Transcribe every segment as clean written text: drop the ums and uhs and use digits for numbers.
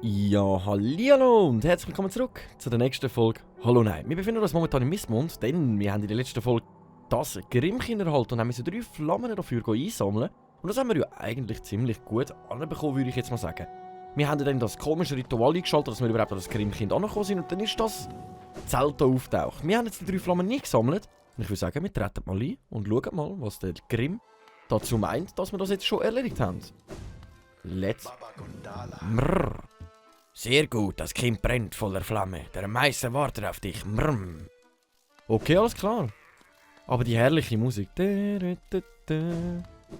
Ja, hallihallo und herzlich willkommen zurück zu der nächsten Folge Hollow Knight. Wir befinden uns momentan im Mistmond, denn wir haben in der letzten Folge das Grimmkind erhalten und haben so 3 Flammen dafür einsammeln. Und das haben wir ja eigentlich ziemlich gut anbekommen, würde ich jetzt mal sagen. Wir haben dann das komische Ritual eingeschaltet, dass wir überhaupt an das Grimmkind angekommen sind und dann ist das Zelt hier auftaucht. Wir haben jetzt die 3 Flammen nicht gesammelt und ich würde sagen, wir treten mal ein und schauen mal, was der Grimm dazu meint, dass wir das jetzt schon erledigt haben. Let's... Mrrr. Sehr gut, das Kind brennt voller Flamme. Der Meister wartet auf dich. Mrrm. Okay, alles klar. Aber die herrliche Musik.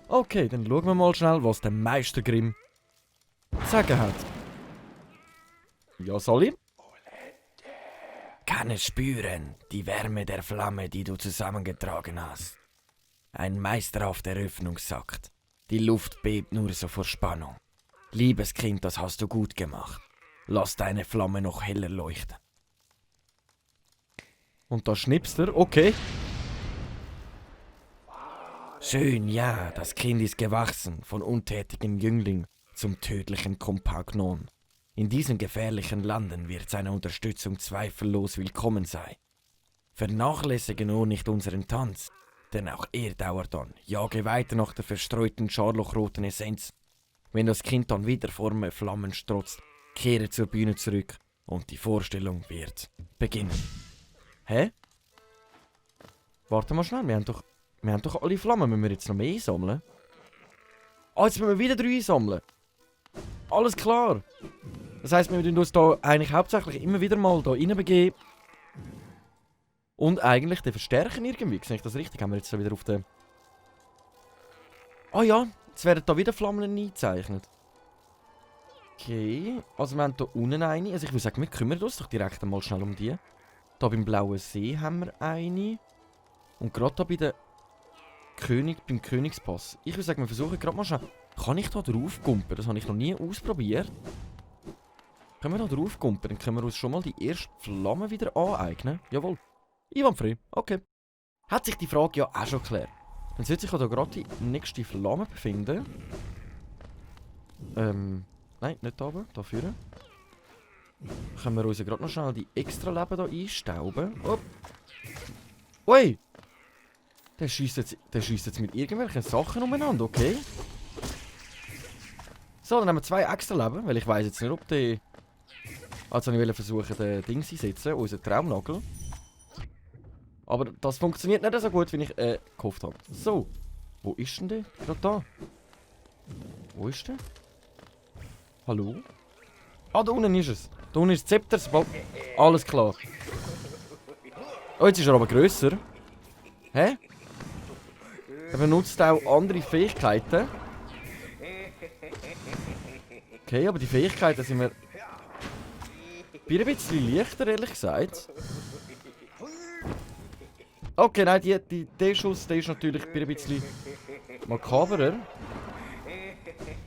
Okay, dann schauen wir mal schnell, was der Meister Grimm zu sagen hat. Ja, soll ich? Kann es spüren, die Wärme der Flamme, die du zusammengetragen hast. Ein meisterhafter Eröffnungsakt. Die Luft bebt nur so vor Spannung. Liebes Kind, das hast du gut gemacht. Lass deine Flamme noch heller leuchten. Und da schnipst er, okay. Schön, ja, das Kind ist gewachsen, von untätigem Jüngling zum tödlichen Kompagnon. In diesen gefährlichen Landen wird seine Unterstützung zweifellos willkommen sein. Vernachlässige nur nicht unseren Tanz, denn auch er dauert an. Jage weiter nach der verstreuten scharlachroten Essenz. Wenn das Kind dann wieder vor mir Flammen strotzt, kehre zur Bühne zurück und die Vorstellung wird beginnen. Hä? Warte mal schnell, wir haben doch alle Flammen. Müssen wir jetzt noch mehr einsammeln? Ah, jetzt müssen wir wieder 3 einsammeln. Alles klar. Das heisst, wir müssen uns da eigentlich hauptsächlich immer wieder mal da reinbegeben. Und eigentlich den verstärken irgendwie. Sehe ich das richtig? Haben wir jetzt da wieder auf den... Ah ja, jetzt werden da wieder Flammen eingezeichnet. Okay, also wir haben hier unten eine. Also ich würde sagen, wir kümmern uns doch direkt einmal schnell um die. Hier beim Blauen See haben wir eine. Und gerade hier beim Königspass. Ich würde sagen, wir versuchen gerade mal schnell... Kann ich da drauf gumpen? Das habe ich noch nie ausprobiert. Können wir da drauf gumpen? Dann können wir uns schon mal die erste Flamme wieder aneignen. Jawohl. Einwandfrei. Okay. Hat sich die Frage ja auch schon geklärt. Dann sollte sich ja da gerade die nächste Flamme befinden. Nein, nicht da oben. Da vorne. Können wir uns ja gerade noch schnell die extra Leben hier einstauben. Oh. Ui! Der schießt jetzt mit irgendwelchen Sachen umeinander, okay? So, dann haben wir 2 extra Leben, weil ich weiss jetzt nicht, ob die... Also ich wollte versuchen, den Ding zu setzen, unseren Traumnagel. Aber das funktioniert nicht so gut, wie ich gehofft habe. So, wo ist denn der? Gerade da. Wo ist der? Hallo? Ah, da unten ist es. Da unten ist das Zepter. Alles klar. Oh, jetzt ist er aber grösser. Hä? Er benutzt auch andere Fähigkeiten. Okay, aber die Fähigkeiten sind mir... ein bisschen leichter, ehrlich gesagt. Okay, nein, der Schuss, der ist natürlich ein bisschen makaberer.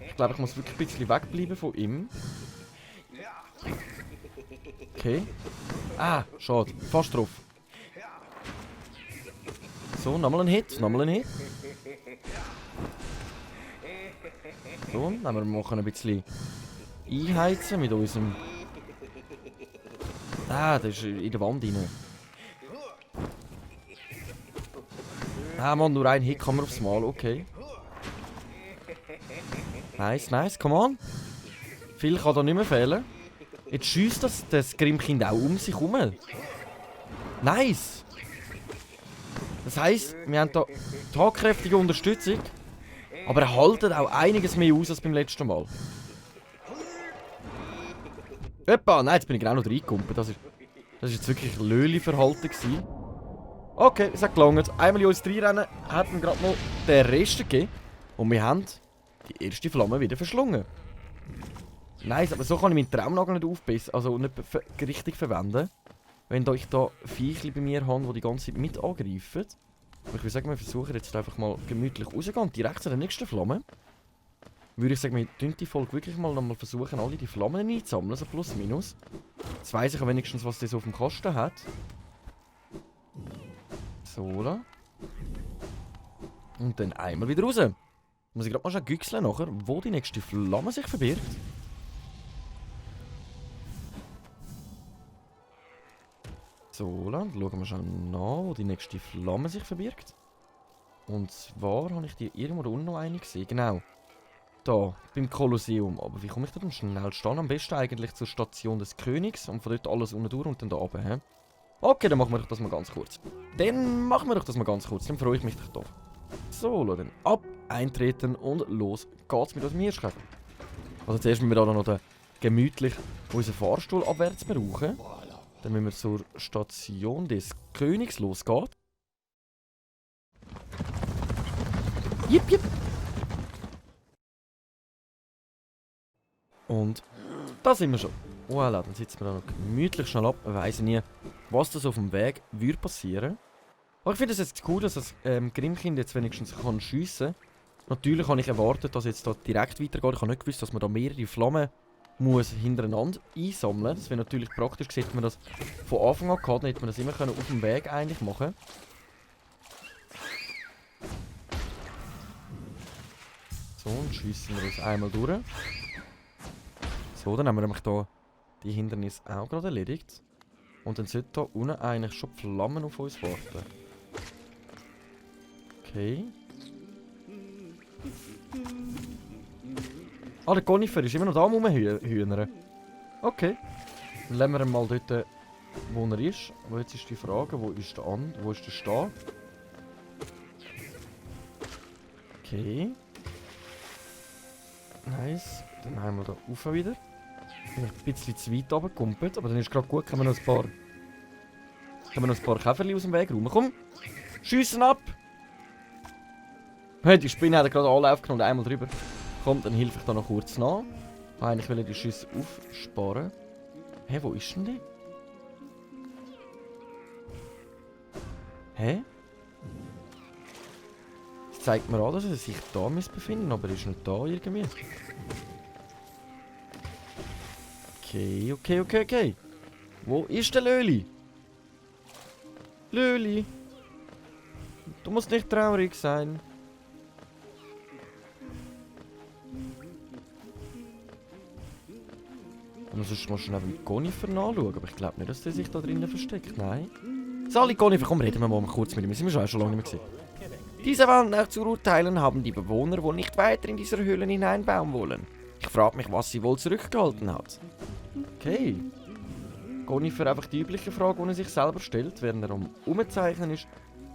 Ich glaube, ich muss wirklich ein bisschen wegbleiben von ihm. Okay. Ah, schade. Fast drauf. So, nochmal ein Hit, nochmal ein Hit. So, dann wir machen ein bisschen einheizen mit unserem... Ah, der ist in der Wand rein. Ah, Mann, nur ein Hit kann man aufs Mal, okay. Nice, nice, come on. Viel kann da nicht mehr fehlen. Jetzt schiesst das Grimmkind auch um sich herum. Nice! Das heisst, wir haben hier tatkräftige Unterstützung, aber er haltet auch einiges mehr aus als beim letzten Mal. Epa, nein, jetzt bin ich genau noch reingekumpelt. Das ist jetzt wirklich Löli-Verhalten gewesen. Okay, es hat gelangt. Einmal in uns reinrennen, hat ihm gerade noch den Rest gegeben. Und wir haben die erste Flamme wieder verschlungen. Nice, aber so kann ich meinen Traumnagel nicht aufbissen, also nicht richtig verwenden. Wenn ich da Viecher bei mir habe, die die ganze Zeit mit angreifen. Aber ich würde sagen, wir versuchen jetzt einfach mal gemütlich rauszugehen. Direkt zu der nächsten Flamme. Würde ich sagen, wir tun die Folge wirklich mal nochmal versuchen, alle die Flammen einzusammeln, also plus minus. Jetzt weiss ich ja wenigstens, was das auf dem Kasten hat. So, la. Und dann einmal wieder raus. Muss ich gerade mal schon güchseln nachher, wo die nächste Flamme sich verbirgt. So, dann schauen wir schon nach, wo die nächste Flamme sich verbirgt. Und zwar habe ich die irgendwo da unten noch eine gesehen. Genau. Da, beim Kolosseum. Aber wie komme ich da denn schnell stehen? Am besten eigentlich zur Station des Königs und von dort alles unten durch und dann da runter. He? Okay, dann machen wir doch das mal ganz kurz. Dann Dann freue ich mich doch drauf. So, dann ab, eintreten und los geht's mit unserem Hirschkäfer. Also zuerst müssen wir da noch gemütlich unseren Fahrstuhl abwärts brauchen. Dann müssen wir zur Station des Königs losgehen. Jip, jip. Und da sind wir schon. Voilà, dann sitzen wir da noch gemütlich schnell ab. Ich weiss nie, was das auf dem Weg würde passieren. Aber ich finde es jetzt cool, dass das Grimmkind jetzt wenigstens schiessen kann. Natürlich habe ich erwartet, dass jetzt da direkt weitergeht. Ich habe nicht gewusst, dass man da mehrere Flammen muss hintereinander einsammeln. Das wäre natürlich praktisch gewesen, hätte man das von Anfang an gehabt, dann hätte man das immer auf dem Weg eigentlich machen. So, und schiessen wir das einmal durch. So, dann haben wir nämlich hier die Hindernisse auch gerade erledigt. Und dann sollte da unten eigentlich schon die Flammen auf uns warten. Okay. Ah, der Conifer ist immer noch da rumhühnern. Okay. Dann lassen wir ihn mal dort, wo er ist. Aber jetzt ist die Frage, wo ist der Stab? Okay. Nice. Dann haben wir da rauf wieder. Bin ich ein bisschen zu weit runtergekumpelt, aber dann ist gerade gut, können wir noch ein paar Käferchen aus dem Weg rum. Komm! Schiessen ab! Hey, die Spinne hat gerade alle aufgenommen und einmal drüber. Komm, dann helfe ich da noch kurz nach. Eigentlich will ich die Schüsse aufsparen. Hä, wo ist denn die? Hä? Das zeigt mir an, dass er sich da befinden, aber er ist nicht da irgendwie. Okay. Wo ist der Löli? Löli! Du musst nicht traurig sein. Und sonst musst du neben dem Conifer nachschauen, aber ich glaube nicht, dass der sich da drinnen versteckt. Nein. Sali Conifer, komm, reden wir mal kurz mit ihm. Wir sind schon lange nicht mehr gesehen. Dieser Wand nach zu urteilen haben die Bewohner wohl nicht weiter in diese Höhlen hineinbauen wollen. Ich frage mich, was sie wohl zurückgehalten hat. Okay. Conifer einfach die übliche Frage, die er sich selber stellt, während er am Umzeichnen ist.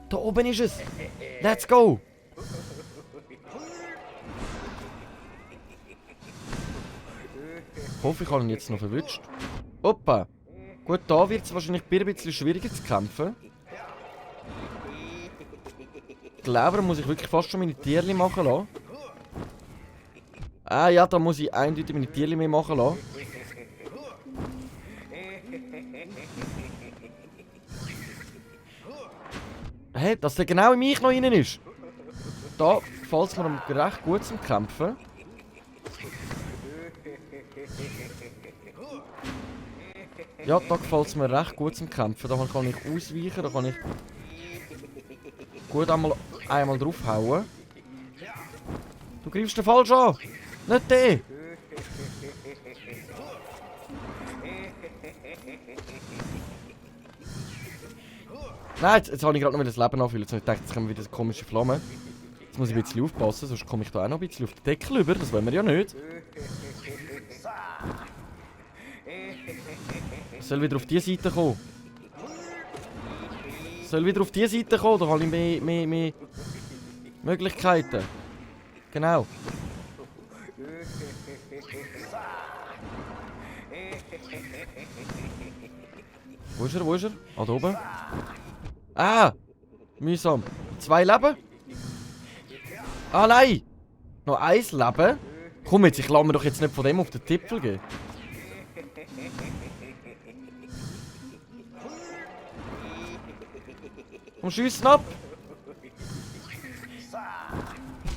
Da oben ist es! Let's go! Ich hoffe, ich habe ihn jetzt noch verwünscht. Opa! Gut, da wird es wahrscheinlich ein bisschen schwieriger zu kämpfen. Ich glaube, da muss ich wirklich fast schon meine Tierchen machen lassen. Ah ja, da muss ich eindeutig meine Tierchen mehr machen lassen. Hey, dass der genau in mich noch rein ist. Da gefällt es mir recht gut zum Kämpfen. Ja, da gefällt es mir recht gut zum Kämpfen. Da kann ich ausweichen, da kann ich gut einmal draufhauen. Du greifst den falsch an! Nicht den! Nein, jetzt habe ich gerade noch das Leben anfüllen. Jetzt habe ich gedacht, jetzt kommen wieder komische Flammen. Jetzt muss ich ein bisschen aufpassen, sonst komme ich da auch noch ein bisschen auf den Deckel über. Das wollen wir ja nicht. Ich soll wieder auf diese Seite kommen. Da habe ich mehr Möglichkeiten. Genau. Wo ist er? Ah, da oben. Ah! Mühsam. 2 Leben? Ah, nein! Noch 1 Leben? Komm jetzt, ich lasse mir doch jetzt nicht von dem auf den Tippel gehen. Komm, schiessen ab!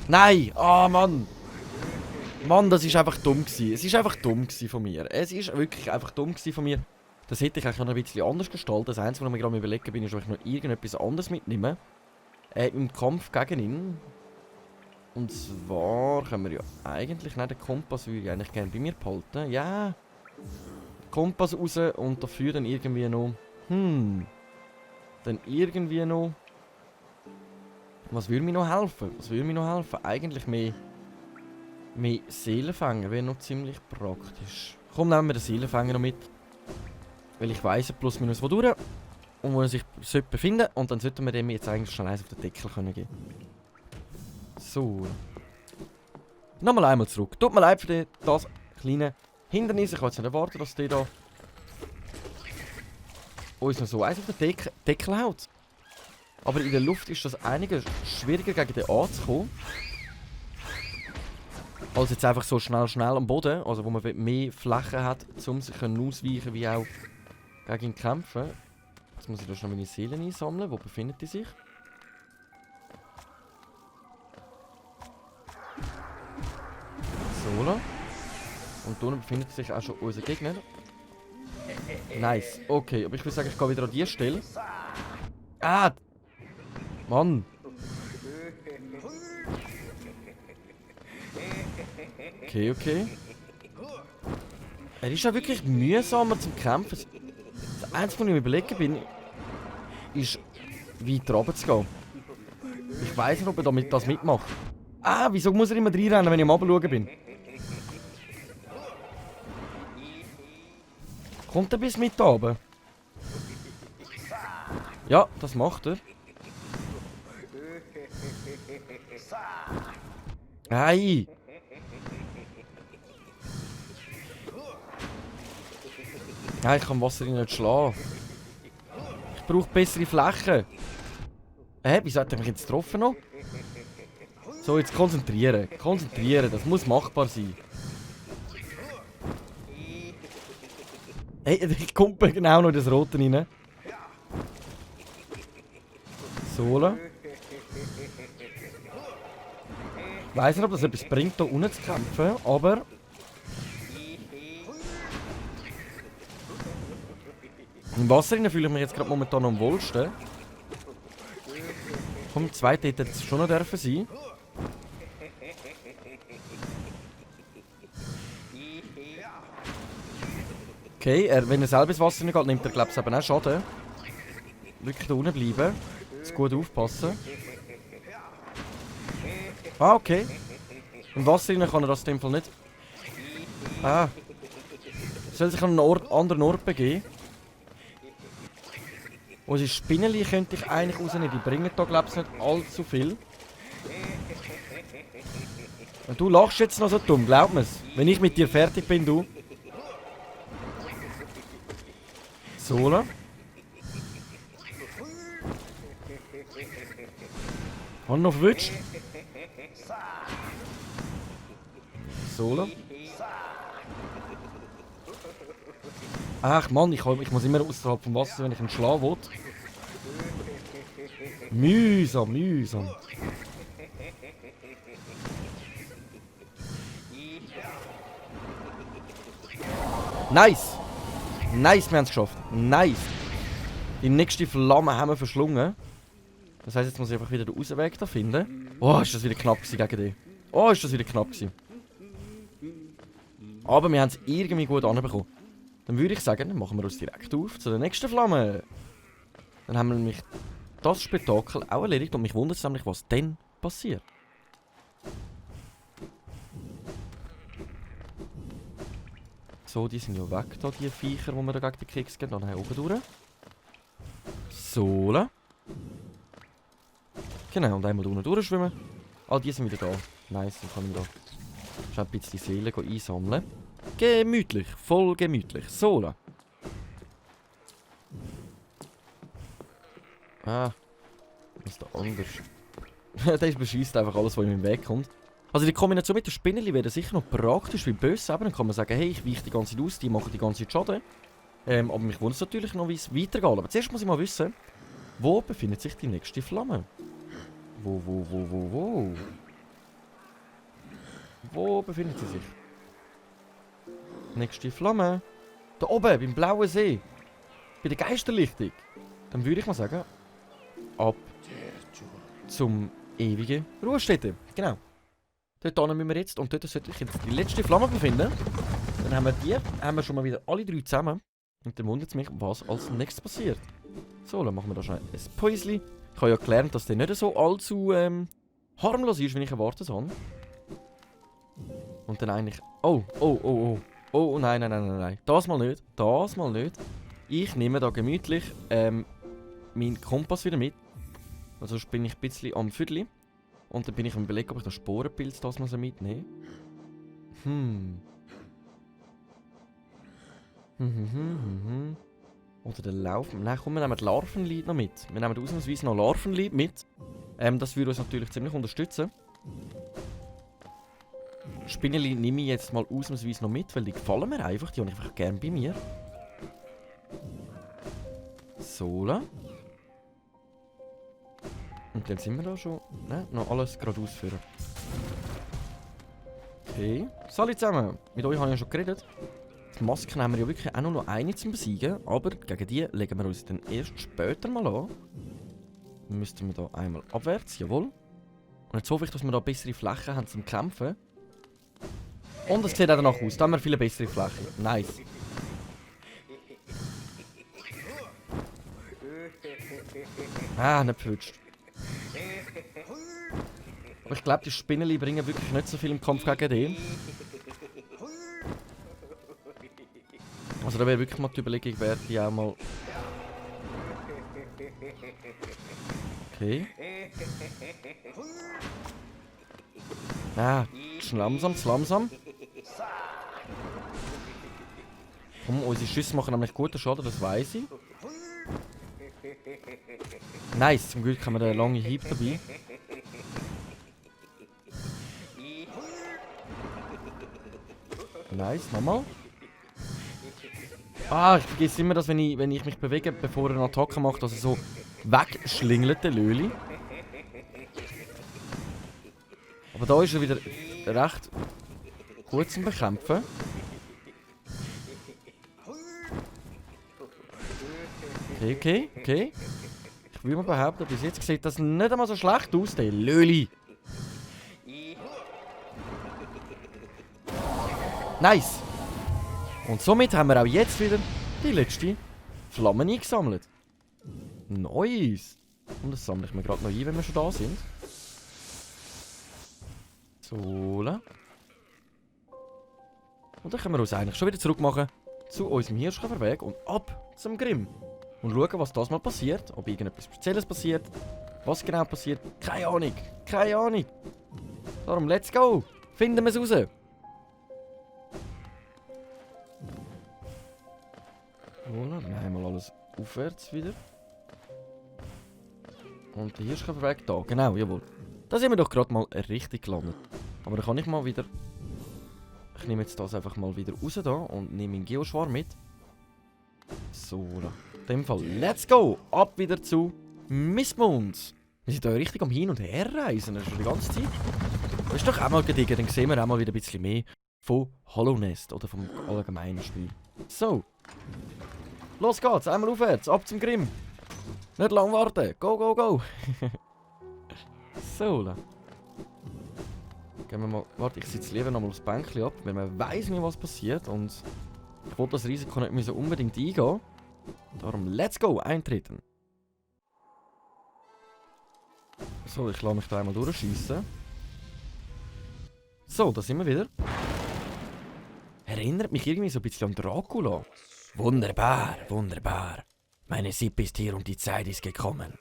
Nein! Ah, Mann! Mann, das ist einfach dumm gewesen. Es ist einfach dumm gewesen von mir. Es ist wirklich einfach dumm gewesen von mir. Das hätte ich eigentlich noch ein bisschen anders gestaltet. Das Einzige, was ich mir gerade überlegen bin, ist, ob ich noch irgendetwas anderes mitnehme. Im Kampf gegen ihn. Und zwar können wir ja eigentlich nicht den Kompass, würde ich eigentlich gerne bei mir behalten. Ja. Kompass raus und dafür dann irgendwie noch. Dann irgendwie noch. Was würde mir noch helfen? Eigentlich mehr Seelenfänger wäre noch ziemlich praktisch. Komm, nehmen wir den Seelenfänger noch mit. Weil ich weiss, plus minus wo durch. Und wo er sich befinden sollte. Und dann sollten wir dem jetzt eigentlich schon eins auf den Deckel können geben. So. Nochmal einmal zurück. Tut mir leid für das kleine Hindernis. Ich kann jetzt nicht erwarten, dass der da uns noch so eins auf den Deckel haut. Aber in der Luft ist das einiges schwieriger gegen den anzukommen. Als jetzt einfach so schnell am Boden. Also wo man mehr Fläche hat, um sich ausweichen wie auch gegen ihn kämpfen. Jetzt muss ich da schon meine Seelen einsammeln. Wo befindet die sich? So. Und da befindet sich auch schon unser Gegner. Nice. Okay, aber ich würde sagen, ich gehe wieder an die Stelle. Ah! Mann! Okay. Er ist ja wirklich mühsamer zum Kämpfen. Das Einzige, was ich mir überlegen bin, ist, weiter runter zu gehen. Ich weiss nicht, ob er damit das mitmacht. Ah, wieso muss er immer reinrennen, wenn ich am Runterschauen bin? Kommt er bis mit da oben? Ja, das macht er. Hey! Ja, ich kann Wasser nicht schlagen. Ich brauche bessere Flächen. Wieso hat er mich jetzt getroffen noch? So, jetzt konzentrieren. Das muss machbar sein. Hey, ich komme genau noch in das Rote rein. So. Ich weiss nicht, ob das etwas bringt, hier unten zu kämpfen, aber... Im Wasser fühle ich mich jetzt gerade momentan am wohlsten. Komm, der zweite hätte jetzt schon noch dürfen sein. Okay, wenn er selber ins Wasser nicht geht, nimmt er, glaube ich, eben auch Schaden. Wirklich da unten bleiben. Jetzt gut aufpassen. Ah, okay. Im Wasser kann er das in dem Fall nicht. Ah. Er soll sich an einen anderen Ort begeben. Unsere Spinneli könnte ich eigentlich rausnehmen. Die bringen da, glaube ich, nicht allzu viel. Und du lachst jetzt noch so dumm, glaub mir's. Wenn ich mit dir fertig bin, du. So. Haben wir noch verwünscht? So. Ach Mann, ich muss immer außerhalb vom Wasser, wenn ich einen schlagen will. Mühsam. Nice, wir haben es geschafft. Nice. Die nächste Flamme haben wir verschlungen. Das heisst, jetzt muss ich einfach wieder den Ausweg da finden. Oh, ist das wieder knapp gewesen gegen die. Aber wir haben es irgendwie gut anbekommen. Dann würde ich sagen, dann machen wir uns direkt auf zu der nächsten Flamme. Dann haben wir nämlich das Spektakel auch erledigt und mich wundert es nämlich, was dann passiert. So, die sind ja weg, da, die Viecher, die wir da gegen die Keks gehen. Dann oben durch. So. Genau, und einmal unten durchschwimmen. Ah, die sind wieder da. Nice, dann kann ich da schon ein bisschen Seelen einsammeln. Gemütlich, voll gemütlich. So. Ah, was ist da anders? Der beschießt einfach alles, was in meinen Weg kommt. Also die Kombination mit den Spinneli wäre sicher noch praktisch wie böse. Aber dann kann man sagen, hey, ich weiche die ganze Zeit aus, die machen die ganze Zeit Schaden. Aber mich wundert es natürlich noch, wie es weitergeht. Aber zuerst muss ich mal wissen, wo befindet sich die nächste Flamme? Wo? Wo befindet sie sich? Nächste Flamme. Da oben, beim blauen See. bei der Geisterlichtung, dann würde ich mal sagen, ab zum ewigen Ruhestätte. Genau. Dort müssen wir jetzt, und dort sollte ich jetzt die letzte Flamme befinden. Dann haben wir schon mal wieder alle 3 zusammen. Und dann wundert es mich, was als nächstes passiert. So, dann machen wir da schnell ein Päuschen. Ich habe ja gelernt, dass der nicht so allzu harmlos ist, wenn ich erwartet habe. Und dann eigentlich... Oh, nein. Das mal nicht. Ich nehme da gemütlich meinen Kompass wieder mit. Also sonst bin ich ein bisschen am Viertel. Und dann bin ich am Überlegen, ob ich das Sporenpilz das mal so mitnehme. Oder der Lauf... Nein, komm, wir nehmen die Larvenlied noch mit. Wir nehmen ausnahmsweise noch Larvenlied mit. Das würde uns natürlich ziemlich unterstützen. Spinnenlied nehme ich jetzt mal ausnahmsweise noch mit, weil die gefallen mir einfach. Die habe ich einfach gerne bei mir. So. Und dann sind wir da schon. Ne? Noch alles gerade ausführen. Okay. Salut zusammen. Mit euch habe ich ja schon geredet. Die Masken haben wir ja wirklich auch nur noch eine zum Besiegen. Aber gegen die legen wir uns dann erst später mal an. Dann müssten wir da einmal abwärts. Jawohl. Und jetzt hoffe ich, dass wir da bessere Flächen haben zum Kämpfen. Und es sieht auch danach aus. Da haben wir viele bessere Flächen. Nice. Nicht verwünscht. Aber ich glaube, die Spinnenli bringen wirklich nicht so viel im Kampf gegen den. Also da wäre wirklich mal die Überlegung, werde die auch mal... Okay. Zu langsam. Komm, unsere Schüsse machen nämlich guten Schaden, das weiss ich. Nice, zum Glück haben wir einen langen Hieb dabei. Nice, nochmal. Ich vergesse immer, dass wenn ich mich bewege, bevor er eine Attacke macht, dass er so wegschlingelt, der Löli. Aber da ist er wieder recht gut zum Bekämpfen. Okay. Ich will mal behaupten, bis jetzt sieht das nicht einmal so schlecht aus, der Löli. Nice. Und somit haben wir auch jetzt wieder die letzte Flamme eingesammelt. Nice. Und das sammle ich mir gerade noch ein, wenn wir schon da sind. So. Und dann können wir uns eigentlich schon wieder zurück machen zu unserem Hirschkäferweg und ab zum Grimm. Und schauen, was das mal passiert. Ob irgendetwas Spezielles passiert. Was genau passiert. Keine Ahnung. Darum, let's go. Finden wir es raus. Dann haben wir alles aufwärts wieder. Und der Hirschkäferweg da. Genau, jawohl. Da sind wir doch gerade mal richtig gelandet. Aber da kann ich mal wieder... Ich nehme jetzt das einfach mal wieder raus da und nehme meinen Geoschwarm mit. So, in dem Fall, let's go! Ab wieder zu Mistmond. Wir sind hier richtig am Hin- und Herreisen, schon die ganze Zeit. Das ist doch auch mal gediegen, dann sehen wir auch mal wieder ein bisschen mehr von Hollow Nest oder vom allgemeinen Spiel. So. Los geht's, einmal aufwärts, ab zum Grimm. Nicht lang warten, go! So. Gehen wir mal, warte, ich sitze lieber noch mal aufs Bänkchen ab, weil man weiss nicht, was passiert und ich wollte das Risiko nicht so unbedingt eingehen. Darum, let's go, eintreten. So, ich lasse mich da einmal durchschiessen. So, da sind wir wieder. Erinnert mich irgendwie so ein bisschen an Dracula. Wunderbar. Meine Sippe ist hier und die Zeit ist gekommen.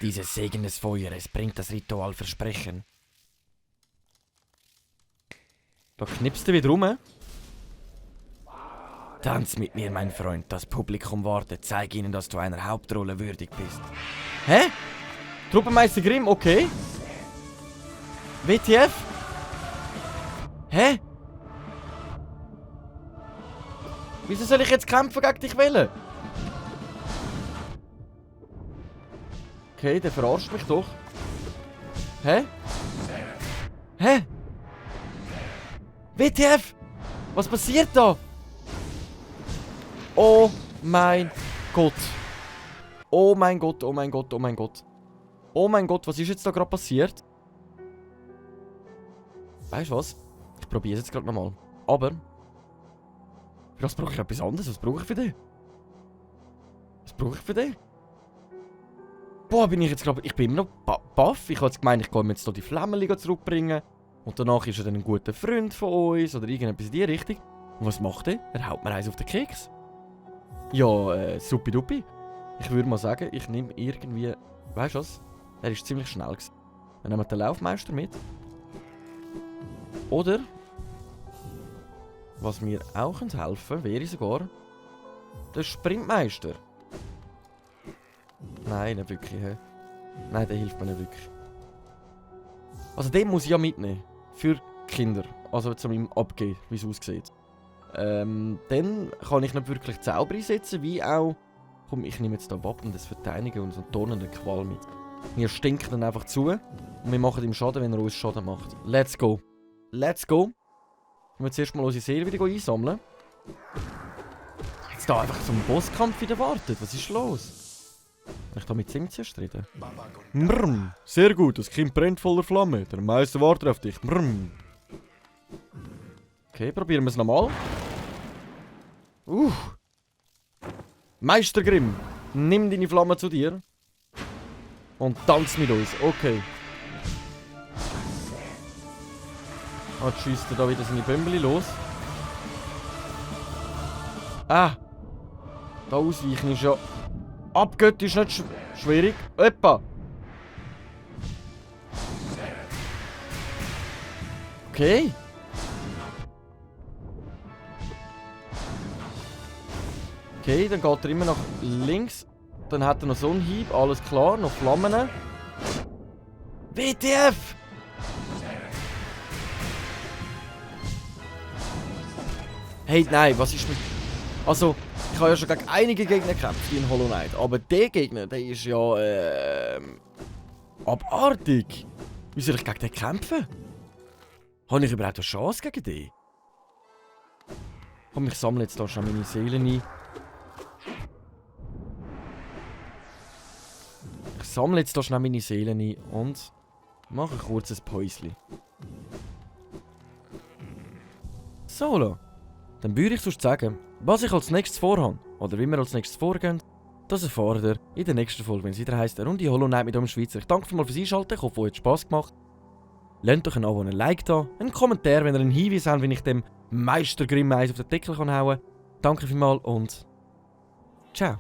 Dieses Segen des Feueres bringt das Ritual Versprechen. Da knipst du wieder rum. Tanz mit mir, mein Freund. Das Publikum wartet. Zeig ihnen, dass du einer Hauptrolle würdig bist. Hä? Truppenmeister Grimm, okay. WTF? Hä? Wieso soll ich jetzt kämpfen gegen dich wählen? Okay, der verarscht mich doch. Hä? WTF? Was passiert da? Oh mein Gott. Oh mein Gott, oh mein Gott, oh mein Gott. Oh mein Gott, was ist jetzt da gerade passiert? Weißt du was? Ich probiere es jetzt gerade nochmal. Aber... Für das brauche ich etwas anderes. Was brauche ich für dich? Was brauche ich für dich? Boah, bin ich jetzt gerade... Ich bin immer noch baff. Ich habe jetzt gemeint, ich kann mir jetzt hier die Flämmchen zurückbringen. Und danach ist er dann ein guter Freund von uns. Oder irgendetwas in die Richtung. Und was macht er? Er haut mir eins auf den Keks. Ja, suppi-duppi. Ich würde mal sagen, ich nehme irgendwie... Weißt du was? Er ist ziemlich schnell gewesen. Dann nehmen wir den Laufmeister mit. Oder... Was mir auch helfen könnte, wäre sogar... Der Sprintmeister. Nein, nicht wirklich. He? Nein, der hilft mir nicht wirklich. Also den muss ich ja mitnehmen. Für Kinder. Also zu meinem Abgehen, wie es aussieht. Dann kann ich nicht wirklich Zauber einsetzen, wie auch... Komm, ich nehme jetzt da Wappen des Verteidigen und so einen tonnenden Qual mit. Wir stinken dann einfach zu und wir machen ihm Schaden, wenn er uns Schaden macht. Let's go. Let's go. Wir müssen zuerst mal unsere Seele wieder einsammeln. Jetzt da einfach zum Bosskampf wieder wartet. Was ist los? Kann ich da mit Sing zuerst reden? Mrrm. Sehr gut, das Kind brennt voller Flamme. Der Meister wartet auf dich. Mrrm. Okay, probieren wir es nochmal. Meister Grimm, nimm deine Flamme zu dir. Und tanz mit uns. Okay. Jetzt schießt er da wieder seine Bömbeli los. Da ausweichen ist ja... Abgöttisch ist nicht schwierig. Eppa. Okay. Okay, dann geht er immer nach links. Dann hat er noch so einen Hieb. Alles klar, noch Flammen. WTF! Hey, nein, was ist mit... Also, ich habe ja schon gegen einige Gegner gekämpft in Hollow Knight. Aber der Gegner, der ist ja, abartig. Wie soll ich gegen den kämpfen? Habe ich überhaupt eine Chance gegen den? Komm, ich sammle jetzt da schon meine Seelen ein. Ich sammle jetzt da schnell meine Seelen ein und mache ein kurzes Päuschen. So, dann würde ich sonst sagen, was ich als nächstes vorhabe, oder wie wir als nächstes vorgehen, das erfahrt ihr in der nächsten Folge, wenn es wieder heisst, eine Runde Hollow Knight mit dem Schweizer. Ich danke mal fürs Einschalten, ich hoffe, euch hat Spass gemacht. Lasst euch ein Abo und ein Like da, einen Kommentar, wenn ihr einen Hinweis habt, wenn ich dem Meister Grimm eins auf den Deckel hauen kann. Danke vielmals und ciao.